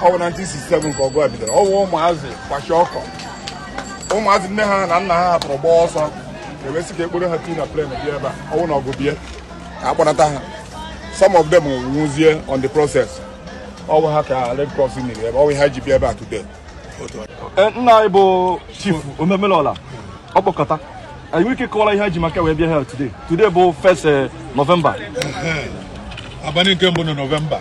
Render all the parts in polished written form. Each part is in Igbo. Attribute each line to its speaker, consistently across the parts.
Speaker 1: Ọ bụ 1967 ka ọgụ a bidoro. Ọ wụ ụmụazị kwashi ọkọ, ụmụazị nne ha na nna ha hapụrụ gbaa ọsọ, ewesị ka ekporo ha tii na plane bịa ebe a. Ọ wụ na ọgụ bie ka akpọnata ha. Some of them nwụzie on the process. Ọ bụ ha ka Red Cross niri ebe ọ bụ ha ji bịa ebe a today.
Speaker 2: Nna anyị bụ Chief Omemelọla ọkpọkọta, anyị nwere ike kọwara ihe anyị ji maka wee bịa here today. Today bụ 1st November.
Speaker 3: Abalị nke mbụ na Nọvemba.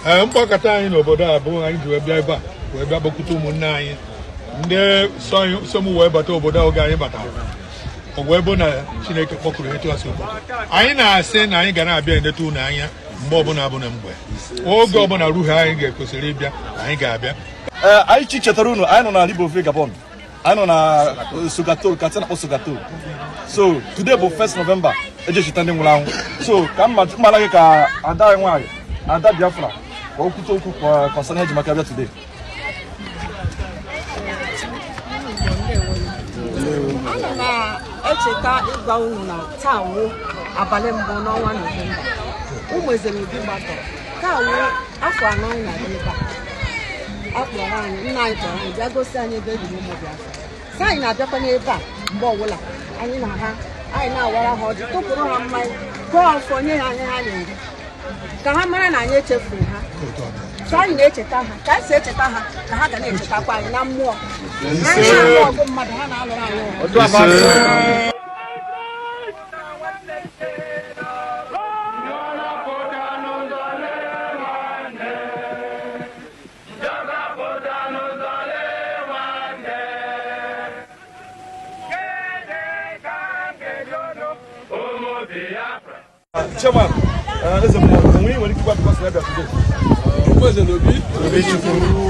Speaker 3: Ee, mgbakọta anyị n'obodo a bụ anyị ji wee bịa ebe a wee bịa kpọkụta ụmụnne anyị ndị so m wee bata obodo a. Oge anyị batara, ọ wee bụ na Chineke kpọkụrụ etu a si kpọkụ anyị, na-asị na anyị ga na-abịa eleta unu anya mgbe ọbụla bụ na mgbe oge ọbụla ruhe anyị ga-ekwesịrị ịbịa, anyị ga-abịa.
Speaker 2: Ee, anyị chi chetara unu, anyị nọ na Libreville, Gabon. Anyị nọ na Sogato, ka na-akpọ Sogato. So today bụ 1st November, eji echeta ndị nwụrụ anwụ. So ka m mara gị ka ada anyị nwaanyị, ada Biafra, ka o kwute okwu concern ihe eji maka bịa today.
Speaker 4: Ana m echeta ịgwa unu na taa wụ abalị mbụ n'ọnwa Nọvemba. Ụmụ Ezenobi gbakọrọ. Taa wụ afọ 4 anyị na-abịa ebe a. A kpọrọ anyị, nna anyị kpọrọ anyị bịa gosi anyị ebe e liri ụmụ Biafra, sị anyị na-abịakwa n'ebe a mgbe ọbụla. Anyị na ha, anyị na-awara ha ọjị, tụpụrụ ha mmanya, gụọ ọfọ, nye ha ihe ha na-eri, ka ha mara na anyị echefuru ha. So anyị na-echeta ha. Ka anyị si echeta ha, ka ha ga na-echetakwa anyị na mmụọ. Na anyị na-alụ ọgụ mmadụ, ha na-alụrụ anyị ọgụ.
Speaker 2: Chairman, eze mmụọ, onwe nwere ike ịgwa because na bịa today.
Speaker 5: Ụmụeze na Obi.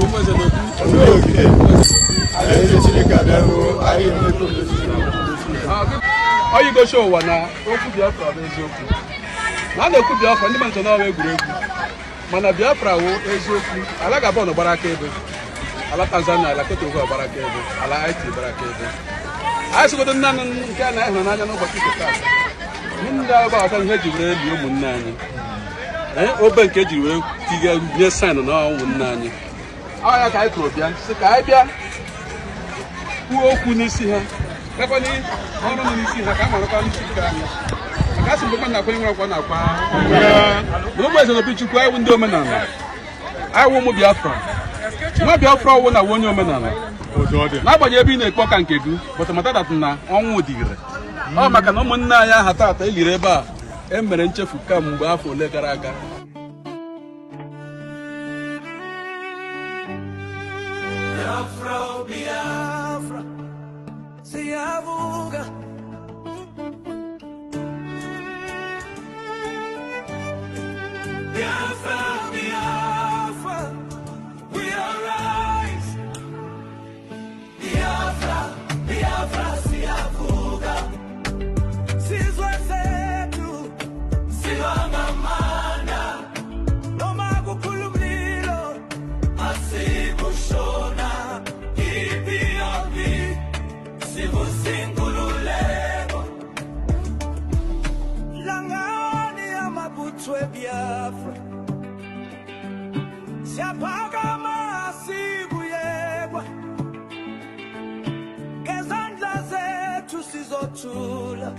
Speaker 5: Ụmụeze na Obi.
Speaker 1: Chineke abịaruo anyị emepe.
Speaker 5: Ọ igosi ụwa na okwu Biafra bụ eziokwu, na a na-ekwu Biafra, ndị mmadụ n'ọwa egwuregwu, mana Biafra wụ eziokwu. Ala Gabon gbara aka ebe, ala Tanzania, ala Cote d'Ivoire gbara aka ebe, ala Haiti gbara aka ebe. Anyị sịgodo nna nke a na anyị hụrụ n'anya n'ụbọchị nke taa, ihe ndị ahụ gbawata ihe eji were lie ụmụnne anyị. Ee, obe nke ejiri wee tiga nye sign na ụmụnne anyị. Ọ ya ka anyị kụrụ bịa, sị ka anyị bịa kwuo okwu n'isi ha, gakwana ọrụ nọ n'isi ha, ka a marakwa n'isi nke anyị, maka asị mgbe mmadụ na-akwa nwere akwa na-akwa na ụmụ eze n'obi Chukwu. Anyị wụ ndị omenala, anyị wụ ụmụ Biafra. Nwa Biafra ọwụ na wụ onye omenala, n'agbanyeghị ebe ị na-ekpe ọka nke gị, but mata that na ọnwụ dịrị ọ, maka na ụmụnne anyị aha tata eliri ebe a e mere nchefu kamgbe afọ ole gara aga.
Speaker 6: Biafra, oh Biafra, siyavuka. Biafra, Biafra, we arise. Biafra, Biafra, siyavuka. Sizwe sethu, silwangamandla. Noma kukhula umlilo, asikushona. IPOB, sivusinkululeko. Langani amabutho eBiafra. Siyaphakama, sikuyekwa. Ngezandla zethu sizothula.